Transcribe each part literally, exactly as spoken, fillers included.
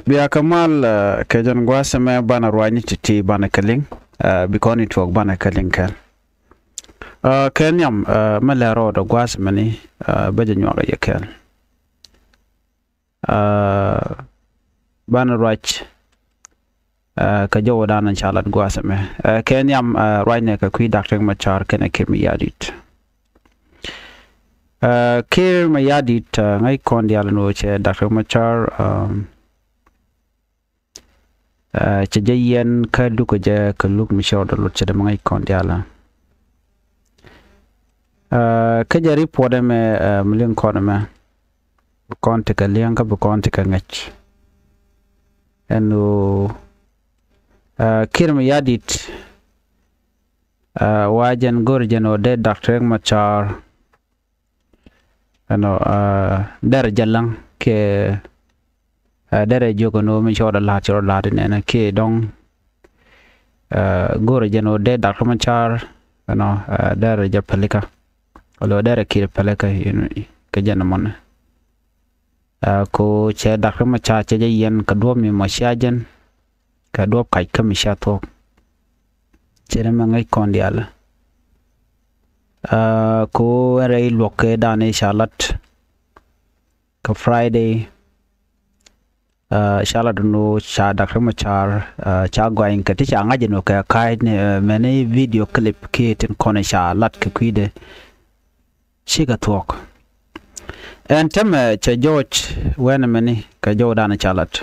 Bia kɛ mal, eh, kɛ jɛn gua̱a̱th ɛmɛ banɛ ruacni ti̱ti̱ banɛ kɛ liŋ, eh, bi kɔn i̱ tuɔɔk banɛ kɛ liŋ kɛl. Eh, kɛ nhiam, eh, mɛ lɛr rɔɔdɛ gua̱a̱th ɛmɛni, eh, bä jɛ nyuak ɛ yɛ kɛl. Eh, banɛ ruac, eh, kɛ jɔwdan in ca lat gua̱a̱th ɛmɛ. Eh, kɛ nhiam, eh, ruacnɛ kɛ kui̱ Dak Riek Machar kɛnɛ Kiir Mayardit. Eh, Kiir Mayardit, eh, ŋäc kɔn diaal ni ɣöö cɛ Dak Riek Machar, um, eh, cɛ jɛ yiɛn kä dukä jɛ kɛ luk mi cɛ rɔɔdɛ lot cɛ dee mi ŋäc kɔn diaal. Eh, kä jɛ report ɛmɛ, eh, mi liŋ kɔn ɛmɛ, bi kɔn tekɛ liɛŋ kä bi kɔn tekɛ ŋäc. Ɛn ɣöö, eh, Kiir Mayardit, eh, wa jɛn go̱r jɛn ɣöö dee Dak Riek Machar, ɛnɔ, eh, derɛ jɛ läŋ kiɛ, eh, derɛ jiök ɛn ɣöö mi cɛ rɔɔdɛ la̱a̱t cɛ rɔɔdɛ la̱a̱t inɛnɛ kiɛ dɔ̱ŋ, eh, go̱rɛ jɛn ɣöö dee Dak Riek Machar, ɛnɔ, eh, derɛ jɛ pälikä. Wala derɛ Kiir pälikä, you know, kɛ jɛn ɛmɔnɛ. Eh, ko cɛ Dak Riek Machar cɛ jɛ yiɛn kɛ duɔ̱ɔ̱p mi mɔ cia jɛn, kɛ duɔ̱ɔ̱p kac kä mi cia thuɔ̱k. Cɛ dee mi ŋäc kɔn diaal. Eh, ko ɛn rɛy luɔk kɛ dan i̱ ca lat kɛ Friday, eh, ca lat ɛn ɣöö ca Dak Riek Machar, eh, ca gɔany kɛ ti ca ŋa̱c ɛn ɣöö kɛ ka̱a̱c ni, eh, mɛni video clip kiɛ tin kɔn ca lat kɛ kui̱dɛ. Cikɛ thuɔ̱k. Ɛn tämɛ cɛ jɔɔc wɛnɛ mɛni kɛ jɔwdan ca lat.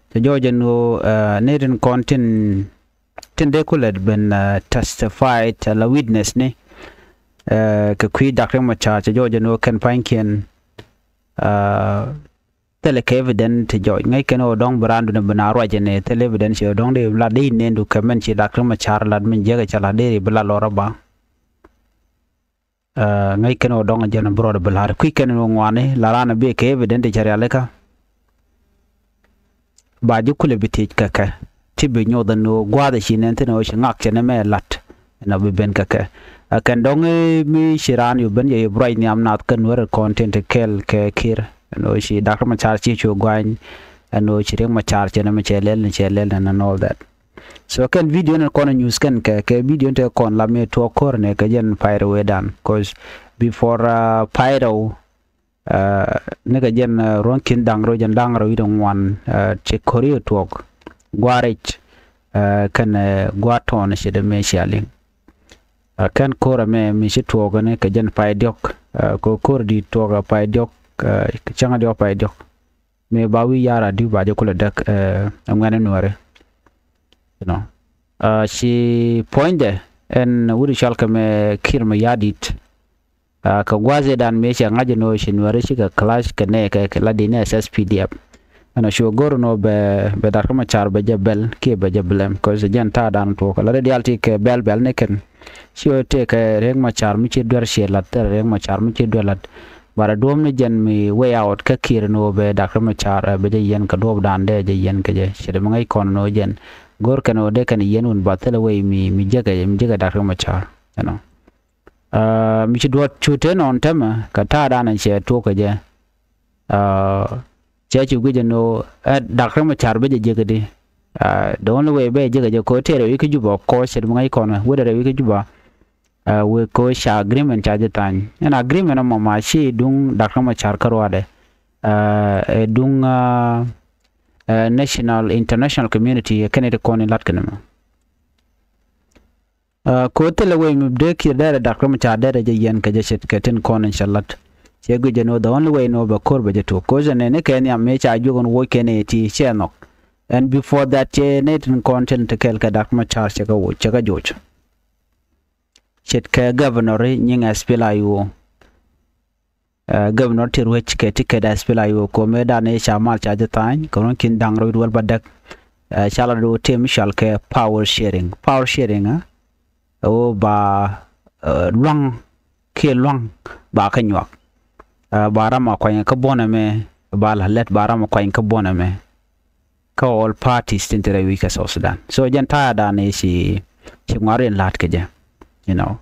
Cɛ jɔɔc ɛn ɣöö, eh, ni tin kɔn tin, tin dee kulɛ ben, eh, testified, eh, la witness ni, eh, kɛ kui̱ Dak Riek Machar, cɛ jɔɔc ɛn ɣöö kɛn pa̱nykiɛn, eh, thilɛ kɛ evidence ti jɔɔc. Ŋäc kɛn ɣöö dɔ̱ŋ bi raandun bi na ruac ɛn ɛ thilɛ evidence ɣöö dɔ̱ŋ dee bi lat dee inɛndu kɛ mɛn ci Dak Riek Machar lat min jiäkɛ cɛ lat dee ri bi lat lɔ rɔ ba. Eh, ŋäc kɛn ɣöö dɔ̱ŋ jɛn bi rɔɔdɛ bi la̱r kui̱ kɛn ɣöö ŋuani la raan bi kɛ evident cɛ rialikä. Ba ji̱ kulɛ bi thiec kɛ kɛ ti bi nyoth ɛn ɣöö gua̱a̱th ci nɛn thi̱n ɣöö ci ŋak cɛ ni mɛ la̱t ɛn ɣöö bi ben kɛ kɛ. Ɛ kɛn dɔ̱ŋ, eh, mi ci raan yu ben jɛ yu bi ruac nhiam nath kä Nuäär kɔn tin ti kɛl kɛ Kiir ɛn ɣöö ci Dak Riek Machar ci cu gua̱ny ɛn ɣöö ci Riek Machar cɛ ni mɛ cɛ lɛl ni cɛ lɛl ni and all that. So kɛn video ni kɔn news kɛn kɛ, kɛ video ni te kɔn la mi tuɔɔk ko̱r ni kɛ jɛn pay rɛ wee dan. 'Cause before, uh, pay rɛ, uh, ni kɛ jɛn, uh, ruɔ̱n ki̱n da̱ŋ rɛw jɛn da̱ŋ rɛw wi̱cdɛ ŋuan, uh, cɛ ko̱r i̱ tuɔɔk. Gua̱a̱r rɛc, uh, kɛn, uh, gua̱a̱r tɔɔn cɛ dee mëë cia liŋ. Uh, kɛn ko̱r ɛmɛ mi ci tuɔɔk ni kɛ jɛn pay diɔ̱k, uh, kɛ ko̱r di̱i̱t tuɔɔk, uh, pay diɔ̱k, uh, cäŋ diɔ̱k pay diɔ̱k. Mëë ba wi̱i̱ ya̱r a di̱w ba jɛ kulɛ däk, eh, ɛ ŋuɛ̈ni Nuääri. You know. Ah, ci puɔ̱nydɛ ɛn wut i̱ cɔal kɛ mɛ Kiir Mayardit. Ah, kɛ gua̱a̱th ëëdan mëë cɛ ŋa̱c ɛn ɣöö ci Nuääri cikɛ clash kɛ nɛy kɛ, kɛ la di̱t ni S S P D F. Ɛn ɣöö cu go̱r ɛn ɣöö bɛ, bɛ Dak Riek Machar bɛ jɛ bɛl kiɛ bɛ jɛ blame, 'cause jɛn ta̱a̱dan tuɔɔk. La rɛy diaal ti kɛ bɛl bɛl ni kɛn. Ci ɣöö tëëkɛ Riek Machar mi ci duer ciɛ la̱t, thilɛ Riek Machar mi ci duer la̱t. But a duɔ̱ɔ̱p ni jɛn mi way out kä Kiir ni ɣöö bɛ Dak Riek Machar, eh, bɛ jɛ yiɛn kɛ duɔ̱ɔ̱pdan dee jɛ yiɛn kɛ jɛ. Ce̱t mi ŋäc kɔn ni ɣöö jɛn go̱r kɛn ɣöö dee kɛn yiɛn wun ba thilɛ way mi, mi jekɛ, mi jekɛ Dak Riek Machar, you know. Ah, mi ci duɔ̱ɔ̱t cu te nɔn tämɛ kɛ ta̱a̱dan cɛ tuɔɔk kɛ jɛ. Ah, cɛ ci guic ɛn ɣöö, eh, Dak Riek Machar bɛ jɛ jek di. Ah, the only way bɛ jek jɛ kɛ ɣöö tëë rɛw i̱ kä Juba, of course, ce̱t mi ŋäc kɔn wetdɛ rɛw i̱ kä Juba. Ah, wek kɛ ɣöö ca agreement ca jɛ tha̱a̱ny. Ɛn agreement ɛmɔ ma ci duŋ Dak Riek Machar kä ruaadɛ. Ah, ɛ duŋ, ah, eh, national, international community ɛ kɛn i̱ ti kɔn i̱ la̱t kɛn ɛmɔ. Ah, kɛ ɣöö thilɛ wec mi dee Kiir derɛ Dak Riek Machar derɛ jɛ yiɛn kɛ jɛ ce̱tkɛ tin kɔn in cɛ la̱t. Cɛ guic jɛ ni ɣöö the only way ni ɣöö bɛ ko̱r bɛ jɛ tuɔɔk. Ko̱r jɛ nɛni kɛ nhiam mëë ca juɔk in woc kɛn ɛ ti cɛ nhɔk. And before that cɛ nɛy tin kɔn tin te kɛɛl kɛ Dak Riek Machar cɛ kɛ woc, cɛ kɛ joc. Ce̱tkɛ governor i̱ nyiŋ S P L A I O. Ah, governor ti ruec kɛ ticket S P L A I O kɛ ɣöö mëëdan i̱ ca mal ca jɛ tha̱a̱ny kɛ ruɔ̱n ki̱n da̱ŋ rɛw wi̱cdɛ wäl bädäk. Ah, ca la do̱ tëë mi cɔal kɛ power sharing. Power sharing, ah, ɛ ɣöö ba, ah, lua̱ŋ kiɛ lua̱ŋ ba kä nyuak. Ah, ba ram a kuany kä buɔ̱n ɛmɛ, ba la lɛt ba ram a kuany kä buɔ̱n ɛmɛ. Kä all parties tin te rɛy wi̱c kä South Sudan. So jɛn ta̱a̱dan i̱ ci, ci ŋuar in la̱t kɛ jɛ, you know.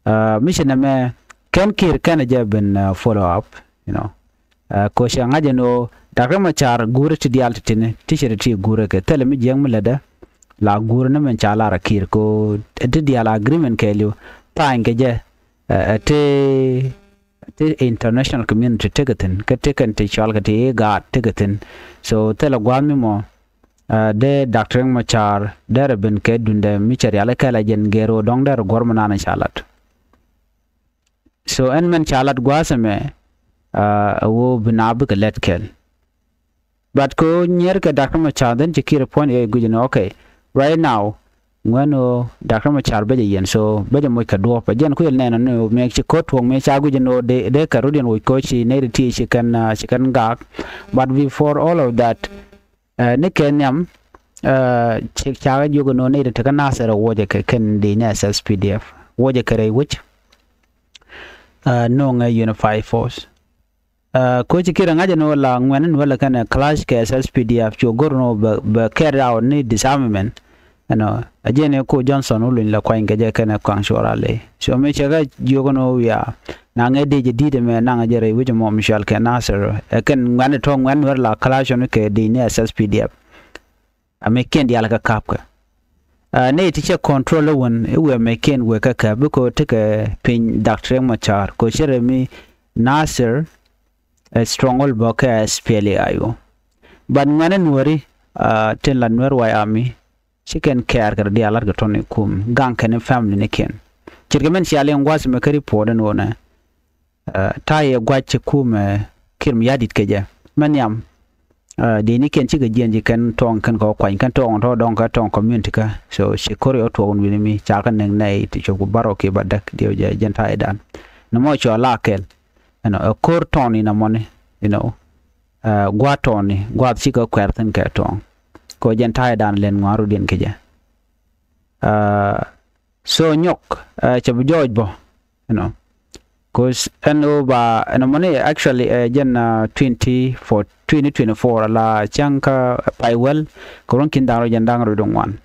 Ah, mi ci nɛmɛ kɛn Kiir kɛn jɛ ben, ah, follow up, you know. Ah, kɛ ɣöö cɛ ŋa̱c ɛn ɣöö Dak Riek Machar guurɛ ti diaal ti tini ti cɛ ti ti guurɛ kɛ thilɛ mi jiɛk mi lätdä. La guurɛ ni mɛn ca lar a Kiir ko ti diaal agreement kɛɛliw tha̱a̱ny kɛ jɛ. Ɛ ti ti international community tekɛ thi̱n kä tekɛn ti cɔal kɛ ti IGAD tekɛ thi̱n. So thilɛ gua̱a̱th mi mɔ dee Dak Riek Machar derɛ ben kɛ dundɛ mi cɛ riali kɛl a jɛn gɛr ɣöö dɔ̱ŋ derɛ guɔ̱r mi nan ca lat. So ɛn mɛn ca lat gua̱a̱th ɛmɛ ɛ ɣöö bi na bikɛ lɛt kɛl. But kɛ ɣöö nyier kɛ Dak Riek Machar then ci Kiir puɔ̱ny ɛ guic ni okay, right now ŋuɛn ɣöö Dak Riek Machar bɛ jɛ yɛn, so bɛ jɛ moc kɛ duɔ̱ɔ̱p ɛ jɛn kui̱l nɛn ni ɣöö mëë ci ko̱r tuɔ̱k mëë ca guic ni ɣöö dee kɛ rut yɛn woc ko̱ ci nɛy ti ti ci kɛn ci kɛn gaak. But before all of that, ni kɛ nhiam ci cakɛ jiök ni ɣöö nɛy ti tekä Nasir ɛ wuɔcɛ kɛ kɛn dec ni SSPDF wuɔcɛ kɛ rɛy wec. No̱o̱ŋɛ unified force. Koci Kiir ŋa̱cä ni wä la ŋuɛn ni wä la kɛnɛ clash kɛ SSPDF cu go̱r ni wä bɛ carry out ni disarmament. Ɛnɔ a jiɛn i̱ ku Johnson wä luny la kuany kɛ jɛ kɛnɛ kuaŋ cuɔra ley. So mi cɛ kɛ jiök ni wä wiaa naŋ ɛ dec jɛ di̱t ɛmɛ naŋ ɛ jɛ rɛy wi̱c ɛmɔ mi cual kɛ Nasir ɛ kɛn ŋuɛn ni tɔ̱ ŋuɛn ni wä la clash ni kɛ dec ni SSPDF. A mëë kiɛn diaal kä ka̱pkɛ. Nɛy ti cɛ control i̱ wän i̱ wëë mëë kiɛn wëë kä käp bikɛ tekɛ piny Dak Riek Machar kɛ cɛ rɛ mi Nasir. Stronghold bä kɛ SPLA-IO. But ŋuɛ̈ni Nuääri tin la Nuer White Army ci kɛn kɛɛr kɛ rɛ diaal la̱t kɛ tɔ̱ni kum gaŋ kɛn i̱ family ni kiɛn. Ce̱tkɛ mɛn cia liŋ gua̱th mɛ kä report ɛn ɣöö nɛ ta̱yɛ gua̱c ci kumɛ Kiir Mayardit kɛ jɛ mɛ nhiam. Dini kɛn cikɛ jiɛn ji̱ kɛn tɔŋ kɛn kɛ kuany kɛn tɔŋ tɔ̱ dɔŋ kɛ tɔŋ community kä. So ci ko̱r yɔ tuɔk wi̱ni mi ca kɛ nɛŋ nɛy ti cop ku bärɔw kiɛ ba däk diɛw jɛ jɛn ta̱yɛ dan. Nɛ mɔ cɔ la kɛl ɛnɔ ɛ ko̱r tɔŋ ni nɛ mɔni inɔ. Gua̱a̱th tɔŋ ni gua̱a̱th cikɛ kuɛr thi̱n kɛ tɔŋ. Kɛ jɛn ta̱yɛ dan lɛn ŋuan rut diɛn kɛ jɛ. So nyɔk cɛ bi jɔɔc bɔ. You know, cause ɛn ɣöö ba ɛn mɔni actually ɛ jɛn twenty for twenty twenty four ala cäŋ kä pay wäl kɛ ruɔ̱n ki̱n da̱ŋ rɔ jɛn da̱ŋ rɔ duŋ wan.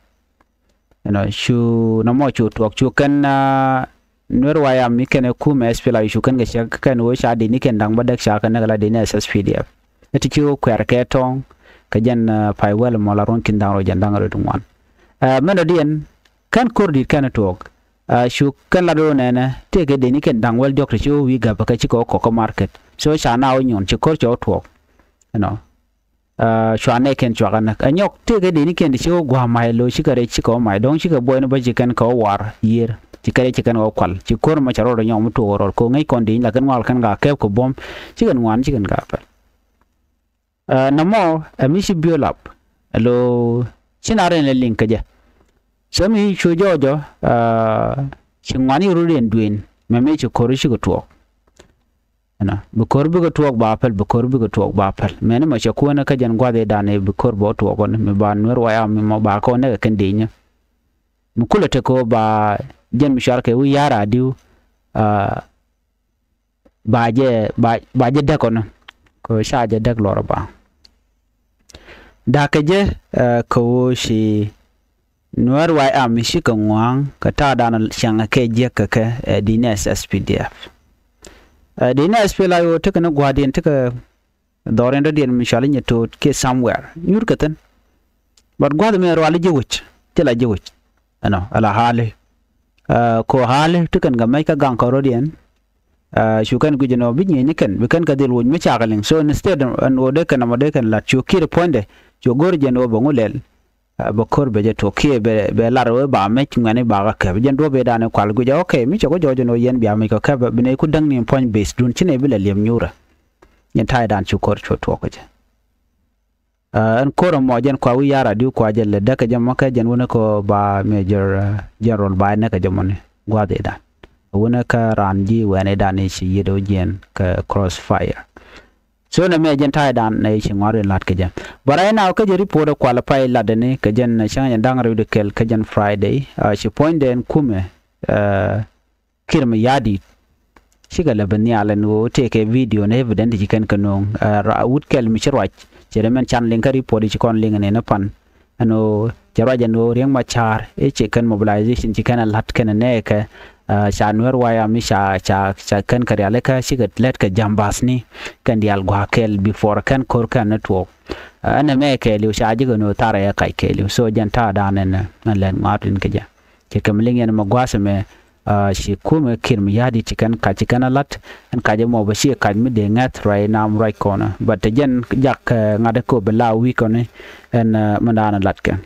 You know, cu nɔmɔ cu tuɔk cu kɛn Nuer White Army kɛn ɛ kumɛ SPLA-IO cu kɛn kɛ cɛ kɛn ɣöö ca dini kɛn da̱ŋ bä däk ca kɛn nɛ kɛ la dini SSPDF. Ɛ ti ci ɣöö kuɛɛr kɛ tɔ̱ɔ̱ŋ kɛ jɛn pay wäl mɔ la ruɔ̱n ki̱n da̱ŋ rɔ jɛn da̱ŋ rɔ duŋ wan. Mɛn dɔ̱diɛn kɛn ko̱r di̱t kɛn tuɔɔk. Cu kɛn lat ɣöö nɛnɛ tëëkɛ deni kɛn da̱ŋ wäl diɔ̱k ti ci ɣöö wi̱i̱ gäpä kɛ cikɛ ɣöö kɔk kä market. So ca na ɣöö nyuɔn ci ko̱r cɛ ɣöö tuɔɔk. Ɛnɔ cua nɛy kɛn cua kɛ näk ɛ nyɔk tëëkɛ deni kɛn ti ci ɣöö gua̱a̱ ma̱c lo̱c cikɛ rɛc cikɛ ɣöö ma̱c dɔ̱ŋ cikɛ buɔyni bä ci kɛn kɛ ɣöö war yiër. Ci kɛ rɛc ci kɛn ɣöö kual ci ko̱r mɛ cɛ rɔɔdɛ nyɔk mi tuɔɔk rɔɔd ko̱ ŋäc kɔn dec la kɛn ŋual kɛn gaa kɛp kɛ buɔ̱m. Cikɛn ŋuan cikɛn gaa pɛl. Nɔmɔ ɛ mi ci build up ɛ lo ci na rɛn lɛ liŋ kä jɛ. So mi cu jɔɔjɔ ci ŋuani rut in dueen mɛ mi ci ko̱r ci kɛ tuɔɔk. Ɛnɔ bi ko̱r bikɛ tuɔɔk ba päl bi ko̱r bikɛ tuɔɔk ba päl mɛni mɔ cɛ kuäänä kä jɛn gua̱th i̱ dan i̱ bi ko̱r bä tuɔɔk ɔni mi ba Nuer White Army mɔ ba kɛ wä nɛkɛ kɛn di̱i̱nyä. Mi kulɛ tekɛ wä ba jɛn mi cuarkɛ wi̱i̱ ya̱r a di̱w. Ba jɛ ba jɛ däk ɔnɔ kɛ ca jɛ däk lɔrɔ ba. Da̱kɛ jɛ kɛ ɣöö ci Nuer White Army cikɛ ŋua̱a̱ŋ kɛ ta̱a̱ dan cäŋ kɛ jiäk kɛ kɛ ɛ dini SSPDF. Ɛ dini SPLA-IO tekɛ ni gua̱a̱diɛn tekɛ dhɔriɛn dɔ̱diɛn mi cɔal i̱ nyɛ to̱o̱t kiɛ somewhere nyutkɛ thi̱n. But gua̱th mi rual i̱ ji̱ wec ti la ji̱ wec. Ɛnɔ ala hali ko hali ti kɛn kɛ mɛc kä gaŋ kɔrɔdiɛn. Cu kɛn guic ɛn ɣöö bi nyieny ni kɛn bi kɛn kɛ dhil woc mi cakɛ liŋ. So instead ɛn ɣöö dee kɛn nɔmɔ dee kɛn lat cu kiɛt puɔ̱nydɛ cu go̱r jɛ ɛn ɣöö bɛ ŋu lɛl. Bɛ ko̱r bɛ jɛ tuɔk kiɛ bɛ lar ɣöö ba mec ŋuɛ̈ni ba kä kɛp jɛn duɔ̱p ëëdan ɛ kual guic ɛ okay mi cɛ ku jɔɔc ɛn ɣöö yɛn bia mec kɛ kɛp bi nɛy ku däŋ ni puɔ̱ny base dun ci nɛy bi lɛ liɛp nyuurä. Jɛn ta̱ydan cu ko̱r cu tuɔk kɛ jɛ. Ɛn ko̱r ɛmɔ jɛn kua wi̱i̱ ya̱r a di̱w kua jɛ lɛ däk kɛ jɛ mɔ kɛ jɛn wänä kɛ ba Major General ba nɛ kɛ jɛ mɔni gua̱a̱th i̱dan. Wänä kä raan ji̱ wɛn i̱dan i̱ ci yiet ɔ jiɛn kɛ crossfire. So nɛ mɛ jɛn ta̱ydan nɛ ci ŋua̱r in la̱t kɛ jɛ. But right now kä jɛ report ɛ kual pay latdɛ ni kɛ jɛn cäŋ jɛn da̱ŋ rɛw di kɛl kä jɛn Friday ci puɔ̱nydɛ ɛn kumɛ. Kiir Mayardit cikɛ lɛ bi nhial ɛn ɣöö tëëkɛ video ni evidence ci kɛn kɛ nööŋ. Wut kɛl mi ci ruac cɛ rɛ mɛn can liŋ kä report ci kɔn liŋ ɛn ɛn pan ɛn ɣöö Cɛ ruac ɛn ɣöö Riek Machar i̱ ci kɛn mobilization ci kɛn ɛ la̱t kɛn ɛ nɛɛkɛ. Ca Nuɛr White Army ca ca ca kɛn kɛ rialikä cikɛ lät kɛ ja̱m ba̱thni kɛn diaal gua̱a̱k kɛɛl before kɛn ko̱r kɛn ni tuɔɔk. Ɛn ɛmɛ kɛɛliw ca ji̱ kɛn ɣöö tharɛ ɛ kac kɛɛliw. So jɛn ta̱a̱dan ɛn ɛn lɛn ŋɔaat in kɛ jɛ. Cɛ kɛ mi liŋ yɛn mɛ gua̱a̱th ɛmɛ. Ci kumɛ Kiir Mayardit ci kɛn kac ci kɛn a la̱t. Ɛn kac ɛmɔ bɛ ci kac mi dee ŋɛth ruac nam ruac kɔnɛ, but te jɛn jak ŋa̱t ɛ kop bi la wi̱i̱ kɔni. Ɛn mi naan a la̱t kɛ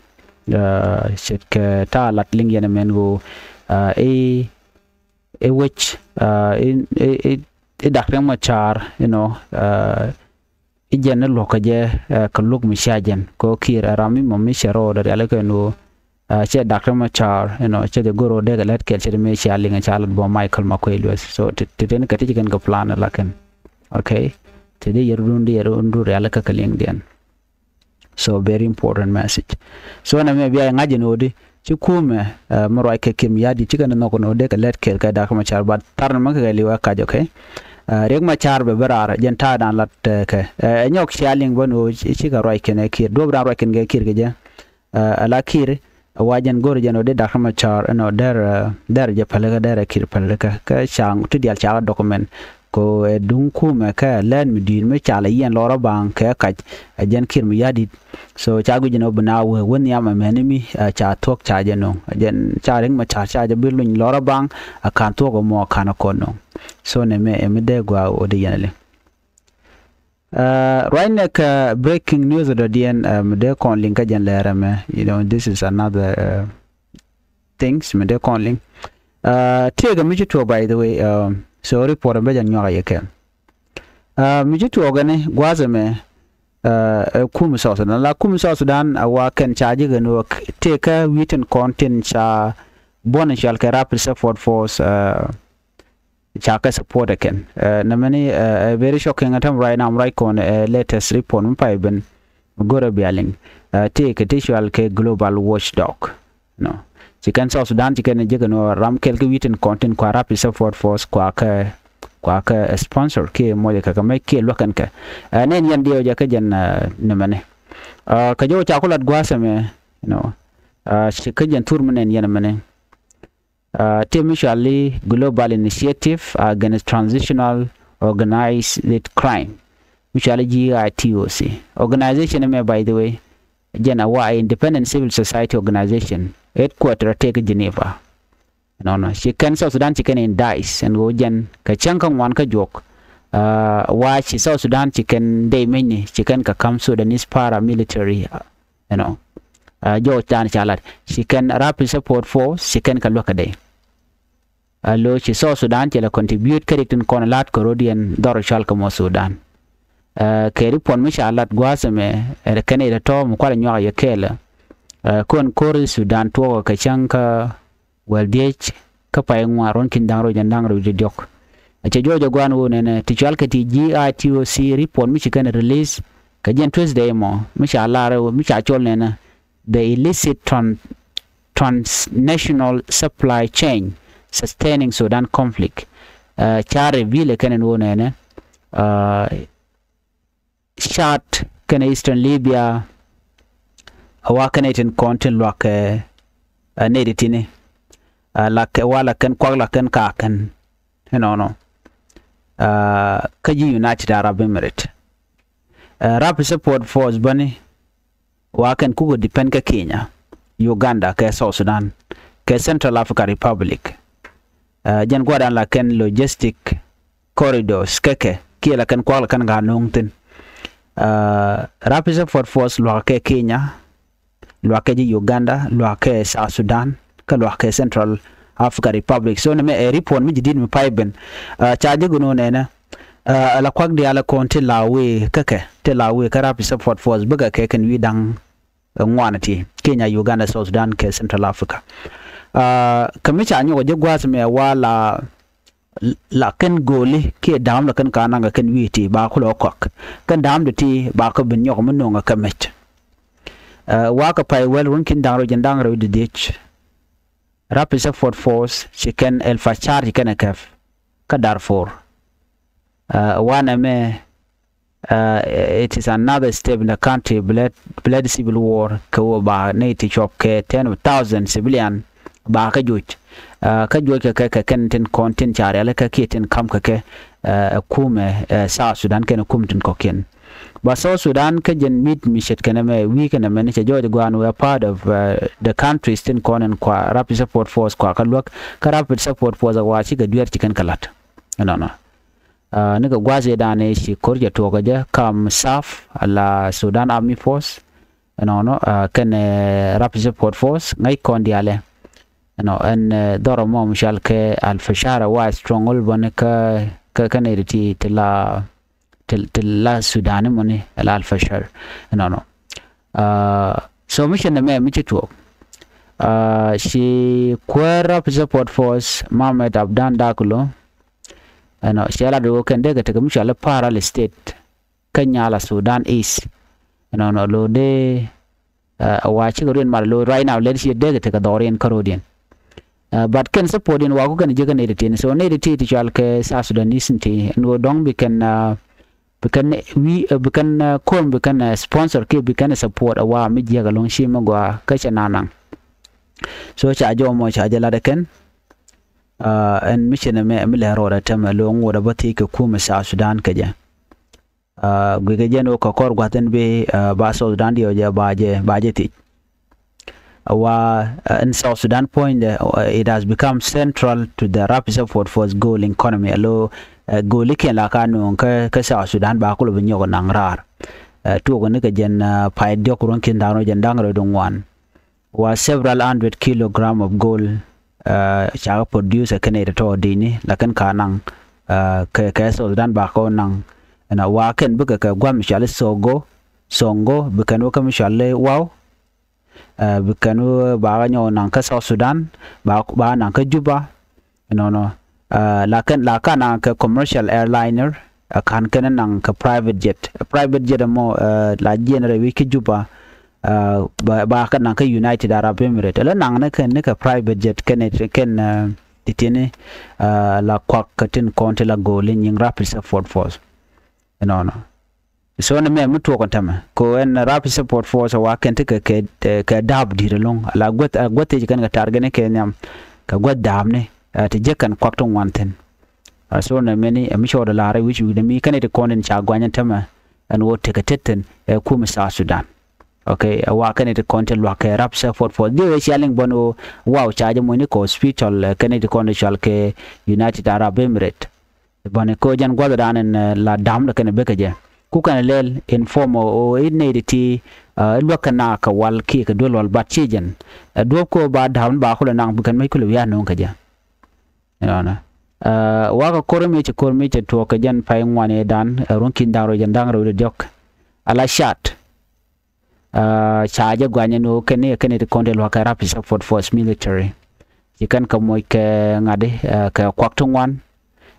ce̱tkɛ ta̱a̱ la̱t liŋ yɛn ɛmɛn ɣöö i̱ wec i̱ Dak Riek Machar, you know, i̱ jɛn ni luɔ̱k kɛ jɛ kɛ luɔ̱k mi cia jɛn kɛ ɣöö Kiir ɛ ram mi mɔ mi cɛ rɔɔdɛ rialikä ɛn ɣöö cɛ Dak Riek Machar, you know, cɛ jɛ go̱r ɣöö dee kɛ lät kɛl cɛ ti mëë cia liŋ ɛ ca lat bɔ Michael Makuei Lueth. So ti ti teni kɛ ti ci kɛn kɛ plan ɛ la kɛn. Okay. Ti di yɛr run di yɛr run du rialikä kɛ liŋdiɛn. So very important message. So nɛ mɛ bia ŋa̱c ɛn ɣöö di ci kumɛ mi ruac kɛ Kiir Mayardit ci kɛn nhɔk ɛn ɣöö dee kɛ lät kɛl kɛ Dak Machar, but thar ni mɛ kɛ kɛ li̱w ɛ kac, okay. Riek Machar bɛ bä raar jɛn ta̱a̱dan lat kɛ ɛ nyɔk cia liŋ bä ɛn ɣöö ci kɛ ruac kɛn ɛ Kiir, duɔ̱p dan ruac kɛn kɛ Kiir kɛ jɛ. Ala Kiir wa jɛn go̱r jɛn ɣöö di Dak Machar ɛn ɣöö dɛr dɛr jɛ pälikä, dɛr ɛ Kiir pälikä kä ca ti diaal ca kɛ document. Ko ɛ duŋ kumɛ kɛ lɛn mi di̱i̱t mi ca lɛ yiɛn lɔrä baŋ kɛ kac ɛ jɛn Kiir Mayardit. So ca guic ni ɣöö bi na wee wä nhiam ɛmɛni mi ca thuɔ̱k ca jɛ no̱o̱ŋ. Ɛ jɛn ca Riek Machar ca jɛ bi luny lɔrä baŋ a ka̱n thuɔ̱k ɛmɔ a ka̱n ɛ kɔn no̱o̱ŋ. So nɛ mɛ ɛ mi dee gɔaa ɣöö di yɛn ɛ liŋ. Ruacnɛ kɛ breaking news dɔ̱diɛn mi dee kɔn liŋ kä jɛn lɛɛrɛ mɛ. You know, this is another things mi dee kɔn liŋ. Tiekɛ mi ci tuɔɔk, by the way. So report mi bɛ jɛ nyuak a yɛ kɛn. Mi ci tuɔɔk ɛni gua̱a̱th ɛmɛ ɛ kum South Sudan. La kum South Sudan a wa kɛn ca ji̱ kɛn wä tëëkä wi̱i̱ tin kɔn tin ca buɔ̱n cual kɛ Rapid Support Force. Ca kɛ support ɛ kɛn nɛ mɛni ɛ very shocking. Ɛ tɛm ruac nam ruac kɔn ɛ latest report mi pay ben go̱rɛ bia liŋ. Tëëkɛ ti cual kɛ Global Watchdog. No, ci kɛn South Sudan ci kɛn jek ɛn ɣöö ram kɛl kä wi̱i̱ tin kɔn tin kua Rapid Support Force kua kɛ kua kɛ sponsor kiɛ mɔcɛ kɛ kɛ mec kiɛ luäk kɛn kɛ. Nɛn yɛn diɛw jɛ kä jɛn nɛ mɛni. Kä jɛ wä ca ku lat gua̱a̱th ɛmɛ, you know, ci kä jɛn thur mi nɛn yɛn mɛni. Ti mi cuali Global Initiative Against Transitional Organized Crime, mi cuali G I T O C. Organization ɛmɛ, by the way, jɛn a wa independent civil society organization, headquarter tëëk Geneva. Nɔnɔ ci kɛn South Sudan ci kɛn indict ɛn ɣöö jɛn kɛ cäŋ kä ŋuan kä juɔk. Wa ci South Sudan ci kɛn dey mecni ci kɛn kɛ ka̱m Sudanese paramilitary. You know, jɔɔc tha̱a̱n ca lat ci kɛn Rapid Support Force ci kɛn kɛ luäk kɛ dey. Alo ci South Sudan ci lɛ contribute kä rik tin kɔn la̱t kɛ ro̱diɛn dhɔr cual kɛ mɔ Sudan. Kɛ report mi ca lat gua̱a̱th ɛmɛ ɛ kɛn ɛ tɔ̱ mi kualɛ nyuak yɛ kɛɛlɛ. Kɔn ko̱r Sudan tuɔɔk kɛ cäŋ kä wäl dhiec kä pay ŋuan ruɔ̱n ki̱n da̱ŋ rɛw jɛn da̱ŋ rɛw diɔ̱k. A cɛ juɔc ɛ gua̱a̱n ɣöö nɛnɛ ti cual kɛ ti G I T O C report mi ci kɛn release kɛ jɛn Tuesday mɔ mi ca lar mi ca cɔl nɛnɛ the illicit tran transnational supply chain sustaining Sudan conflict. Ca reveal ɛ kɛn ɛn ɣöö nɛnɛ Chad kɛnɛ Eastern Libya. A wa kɛnɛ tin kɔn tin luak kɛ nɛy ti tini. Lak kɛ wa lak kɛn kuak lak kɛn ka kɛn. Inɔnɔ kä ji̱ United Arab Emirates. Rapid Support Force bäni wa kɛn kukɛ depend kɛ Kenya, Uganda kɛ South Sudan kɛ Central African Republic. Jɛn guadan la kɛn logistic corridors kɛ kɛ kiɛ la kɛn kuak la kɛn gaa no̱o̱ŋ thi̱n. Rapid Support Force luakä kɛ Kenya, luakä ji̱ Uganda, luakä South Sudan kä luakä Central African Republic. So nɛmɛ ɛ report mi ji̱ di̱t mi pay ben. Ca ji̱ gɔnɔ nɛnɛ la kuak diaal kɔn ti la wee kä kɛ ti la wee kä Rapid Support Force bikɛ kɛ kɛn wi̱i̱ da̱ŋ ŋuan ti Kenya, Uganda, South Sudan kɛ Central Africa. Kɛ mi ca nyɔk ji̱ gua̱a̱th mɛ wa la la kɛn go̱o̱li kiɛ da̱a̱m la kɛn ka naŋ kɛ kɛn wi̱i̱ ti ba kulɛ kɔk kɛn da̱a̱m di ti ba kɛ bin nyɔk mi no̱ŋ kɛ mec. Wa kɛ pay wɛl run kin da̱ŋ rɛw jɛn da̱ŋ rɛw di diec. Rapid Support Force ci kɛn El Fasher ci kɛn ɛ kɛp kä Darfur. Wa nɛmɛ Uh, it is another step in the country bled, bled civil war kɛ wä ba nɛy ti cuɔp kɛ ten thousand civilian ba kä joc. Uh, kä joc kɛ kɛ kɛ kɛn tin kɔn tin ca riali kɛ kiɛ tin kam kɛ kɛ, uh, kumɛ, uh, South Sudan kɛn kum tin kɔkiɛn. Ba South Sudan kä jɛn mit mi ce̱tkɛ nɛmɛ wi̱i̱ kɛ nɛmɛ ni cɛ jɔɔc guan wɛ part of, uh, the countries tin kɔn in kua Rapid Support Force kua kä luäk kä Rapid Support Force a wa cikɛ duer ci kɛn kɛ lat. Ɛnɔnɔ. Uh, nikɛ gua̱a̱th i̱ da̱a̱n i̱ ci ko̱r cɛ tuɔɔkä jɛ kam SAF ala Sudan Army Force. Ɛnɔnɔ, uh, kɛn, uh, Rapid Support Force ŋäc kɔn diaalɛ. Ɛnɔ ɛn, uh, dhɔrɔ mɔ mi cɔal kɛ Al Fashar a wa stronghold bäni kä, kä, kä nɛy ti, ti la, ti, ti la Sudan mɔni ala Al Fashar. Ɛnɔnɔ. Uh, so mi cɛ nɛmɛ mi ci tuɔɔk. Uh, ci kuäär Rapid Support Force Mohamed Abdan Daglo. Ɛnɔ, cɛ lat wä kɛn dee kɛ tekɛ mi cɔal i̱ Parral State kä Nyala Sudan East. Ɛnɔnɔ lo dee, uh, wa cikɛ ruin mal lo right now lɛt ci dee kɛ tekɛ dhɔriɛn kä rodiɛn. Uh, but kɛn support in wa ku kɛn jiɛ kɛ nɛy ti tin. So nɛy ti ti cɔal kɛ South Sudanese ti ɛn wä dɔŋ bi kɛn, uh, bi kɛn wi, uh, bi kɛn, uh, kom bi kɛn, uh, sponsor kiɛ bi kɛn support a wa mi jiɛ kɛ loŋ ci mi gɔaa kä cɛ nanaŋ. So ca jɔmɔ ca jɛ lat ɛ kɛn. Uh, ɛn mi cɛ nɛmɛ mi lɛ rɔɔdɛ tɛmɛ lo ŋuɔdɛ bä thiec kɛ kumɛ South Sudan kɛ jɛ. Uh, guikɛ jɛn wä kɛ kɔr gua̱thin bi, uh, ba South Sudan diɛ wä jɛ ba jɛ, ba jɛ thiec. Wa, uh, in South Sudan puɔ̱nydɛ, uh, it has become central to the Rapid Support Force goal economy. Alo, uh, goal ikiɛn la ka nuŋ kä, kä South Sudan ba kulɛ bi nyɔk naŋ raar. Uh, tuɔk ni kɛ jɛn, uh, pay diɔk ruɔ̱n ki̱n da̱ŋ rɔ jɛn da̱ŋ rɔ duŋ ŋuan. Wa several hundred kilogram of gold, uh, ca kɛ produce kɛn ɛ tɔ̱tɔ̱ dini lakin ka naŋ, uh, kɛ, kɛ South Sudan ba kɛ naŋ. Ɛnɔ wa kɛn bikɛ kɛ guam cɔal i̱ Sogo, Songo, bikɛn wä kä mi cɔal i̱ Waw. Uh, bikɛn wä ba kɛ nyɔk naŋ kä South Sudan, ba, ba naŋ kä Juba. Ɛnɔnɔ, uh, la kɛn, la ka naŋ kɛ commercial airliner, uh, kan kɛn naŋ kɛ private jet. Uh, private jet ɛmɔ, uh, la jiɛn rɛy wi̱c kä Juba, uh, ba, ba kɛ naŋ kä United Arab Emirates. Ɛlɛ naŋ ni kɛn ni kɛ private jet kɛn, kɛn, uh, ti tini, uh, la kuak kɛ tin kɔn ti la go̱o̱li nyiŋ Rapid Support Force. Ɛnɔnɔ. So ni mɛ mi tuɔk kɛn tämɛ ko ɛn Rapid Support Force wa kɛn ti kɛ, kɛ, kɛ da̱a̱p di̱i̱t ɛlɔ̱ŋ. Ala guäth, a guäth ti ci kɛn kɛ target ni kɛ nhiam kɛ guäth da̱a̱p ni, ɛ, ti jek kɛn kuak ti ŋuan thi̱n. Ɛ, so ni mɛni, ɛ, mi cɔɔdɛ la̱r ɛ wi̱c wi̱cdɛ mi kɛn iti kɔn in ca guany ɛn tämɛ ɛn ɣöö tekɛ tet thi̱n ɛ kumɛ South Sudan. Okay, ɛ wa kɛn iti kɔn ti luak kɛ Rapid Support Force. Diɛ wee cia liŋ bɔn ɣöö waw ca jɛ muɔ̱cni kɛ hospital, ɛ, kɛn iti kɔn ti cɔal kɛ United Arab Emirates. Bäni ko jɛn gua̱thdan in, eh, la da̱a̱m dɛ kɛn bikɛ jɛ. Ku kɛn lɛl in form ɔ, ɔ, in nɛy ti ti, eh, luäk kɛ na kɛ wal kiɛ kɛ duel wal bat ci jɛn. Eh, duɔ̱p ko ba da̱a̱m ba kulɛ naŋ bi kɛn mec kulɛ wi̱i̱ a no̱o̱ŋ kɛ jɛ. Inɔnɔ. Eh, wakɛ ko̱r mi ci ko̱r mi ci tuɔɔk kɛ jɛn pay ŋuan i̱ dan, eh, ruɔ̱n ki̱n da̱ŋ rɛw jɛn da̱ŋ rɛw di diɔ̱k. Ala cat. Ah, ca jɛ guany ɛn ɣöö kɛn ni, kɛn ni ti kɔn ti lua̱k kɛ Rapid Support Force military. Ci kɛn kɛ moc kɛ ŋa̱di, ah, kɛ kuak ti ŋuan.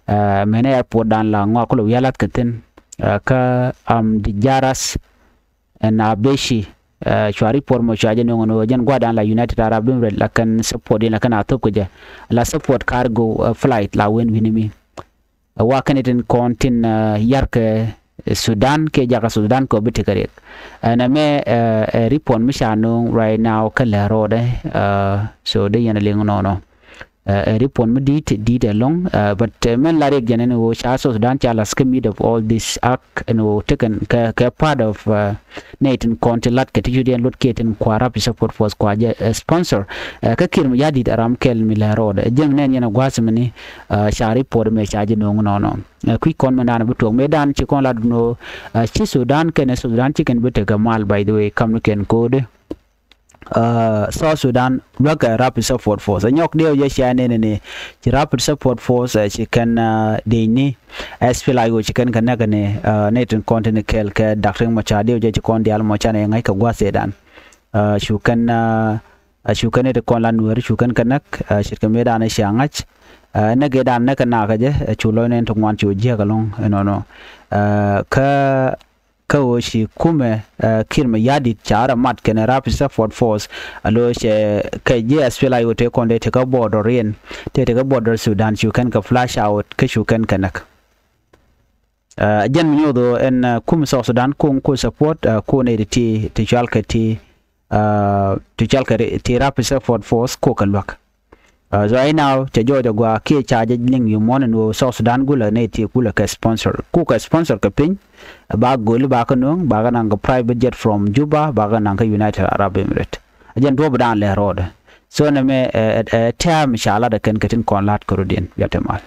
Ah, mɛn airport dan la ŋɔak kulɛ wi̱i̱ a lath kɛ thi̱n. Ah, kä Amdijaras ɛn Abeshi, ah, cua report mɔ cua jɛ nöŋ ɛn ɣöö jɛn gua̱dan la United Arab Emirates la kɛn support in la kɛn a thop kɛ jɛ. La support cargo, ah, flight la wen wi̱ni mi. Ɛ wa kɛn itin kɔn tin, eh, yarkɛ, eh, Sudan kiɛ jakä Sudan kɛ ɔ bi tekɛ riɛk. Ɛn ɛmɛ, eh, ɛ report mi ca no̱o̱ŋ right now kä lɛ ro̱o̱dɛ, eh, so dee yɛn a liŋ nɔnɔ. Eh, ɛ report mi di̱i̱t, di̱i̱t ɛlɔ̱ŋ, eh, but, eh, mɛn la riɛk jɛn ɛn ɣöö ca South Sudan ca la̱th kä mid of all this act ɛn ɣöö tekɛn kɛ, kɛ part of, eh, nɛy tin kɔn ti lat kɛ ti cudiɛn lot kiɛ tin kua Rapid Support Force kua jɛ, eh, sponsor. Eh, kä Kiir mi ya̱di̱t a ram kɛl mi lɛ ro̱o̱dɛ. Jiɛn nɛn yɛn a gua̱a̱th mini, ah, ca report mɛ ca ji̱ no̱o̱ŋ nɔnɔ. Ah, kui̱ kɔn mɛ naan bi tuɔk mɛ dan ci kɔn la duno, ah, ci Sudan kɛnɛ Sudan ci kɛn bi tekɛ mal, by the way, kam ni kɛn ko̱o̱dɛ. Ah, South Sudan luäk kɛ Rapid Support Force. Nyɔk diɛw jɛ cia nɛnɛ ni ci Rapid Support Force, ah, ci kɛn, ah, dee ni S P L A I O ci kɛn kɛ nɛk ni, ah, ni tin kɔn tin kɛl kɛ Dak Riek Machar diɛw jɛ ci kɔn dial mɔ ca ni ŋa̱c kɛ gua̱th ɛ dan. Ah, cu kɛn, ah, a cu kɛn iti kɔn la nueeri cu kɛn kɛ näk, a ce̱tkɛ mëë daanɛ cia ŋa̱c. A näk ëë daanɛ näk kɛ nakä jɛ, a cu lɔcnɛ in ti ŋuan cu jiääk ɛlɔ̱ŋ inɔnɔ. A kä, kä ɣöö ci kumɛ, a Kiir Mayardit ca rɔ mat kɛnɛ Rapid Support Force, a lo̱ cɛ kɛ ji̱ S P L A I O tëë kɔn dee tekɛ border in, tëë tekɛ border Sudan cu kɛn kɛ flush out kä cu kɛn kɛ näk. Ɛ jɛn mi nyoth ɣöö ɛn kum South Sudan ko̱ŋ ku support ko̱ nɛy ti ti cual kɛ ti ti cual kɛ ti Rapid Support Force ko̱ kɛ luäk. So right now cɛ jɔɔc agua kiɛ ca jɛ liŋ yio̱w muɔ̱ɔ̱n ɛn ɣöö South Sudan gulɛ nɛy ti kulɛ kɛ sponsor, ko̱ kɛ sponsor kɛ piny. Ba goli ba kɛ nööŋ, ba kɛ naŋ kɛ private jet from Juba, ba kɛ naŋ kɛ United Arab Emirates. Ɛ jɛn duɔ̱ɔ̱p dan lɛ rɔɔdɛ. So nɛmɛ ɛ tɛm ca lat ɛ kɛn kɛ tin kɔn la̱t kɛ rɔ̱diɛn. Bia te mal.